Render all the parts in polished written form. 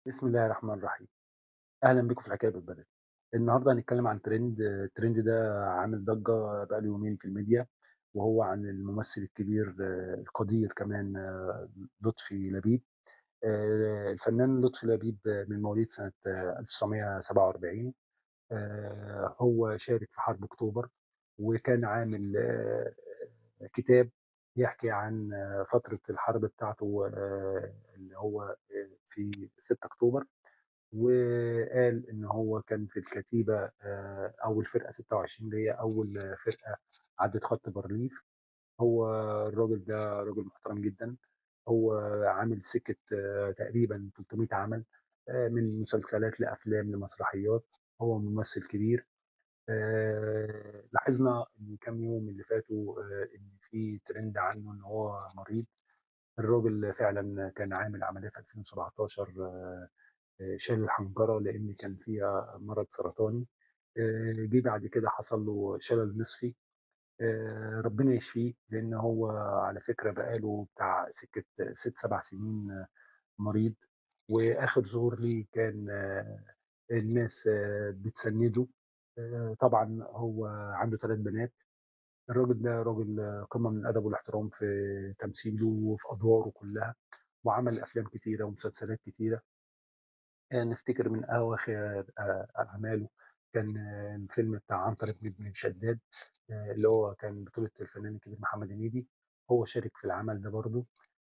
بسم الله الرحمن الرحيم. أهلًا بيكم في الحكاية بالبلدي. النهارده هنتكلم عن trend، الtrend ده عامل ضجة بقى له يومين في الميديا، وهو عن الممثل الكبير القدير كمان لطفي لبيب. الفنان لطفي لبيب من مواليد سنة 1947. هو شارك في حرب أكتوبر، وكان عامل كتاب يحكي عن فترة الحرب بتاعته اللي هو في 6 أكتوبر، وقال إن هو كان في الكتيبة أول فرقة 26 اللي هي أول فرقة عدت خط بارليف. هو الراجل ده راجل محترم جدًا، هو عامل سكة تقريبًا 300 عمل، من مسلسلات لأفلام لمسرحيات، هو ممثل كبير. لاحظنا من كام يوم اللي فاتوا إن في trend عنه إن هو مريض. الراجل فعلًا كان عامل عملية في 2017، شال الحنجرة لإن كان فيها مرض سرطاني. جه بعد كده حصل له شلل نصفي. ربنا يشفيه، لإن هو على فكرة بقى له بتاع سكة 6، 7 سنين مريض، وآخر ظهور ليه كان الناس بتسنده. طبعًا هو عنده 3 بنات. الراجل ده راجل قمة من الأدب والاحترام في تمثيله وفي أدواره كلها، وعمل أفلام كتيرة ومسلسلات كتيرة. نفتكر من أواخر أعماله كان الفيلم بتاع عنتر بن شداد، اللي هو كان بطولة الفنان الكبير محمد هنيدي، هو شارك في العمل ده برضه،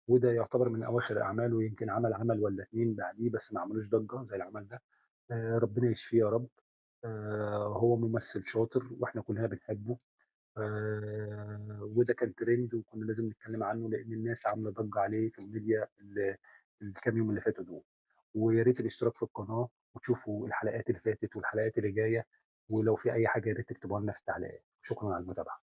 وده يعتبر من أواخر أعماله، يمكن عمل عمل والّا 2 بعديه بس ما عملوش ضجة زي العمل ده. ربنا يشفيه يا رب. هو ممثل شاطر وإحنا كلنا بنحبه. وده كان trend وكنا لازم نتكلم عنه لأن الناس عاملة ضجة عليه في الميديا الكام يوم اللي فاتوا دول. ويا ريت الاشتراك في القناة وتشوفوا الحلقات اللي فاتت والحلقات اللي جاية، ولو في أي حاجة يا ريت تكتبوها لنا في التعليقات. شكرًا على المتابعة.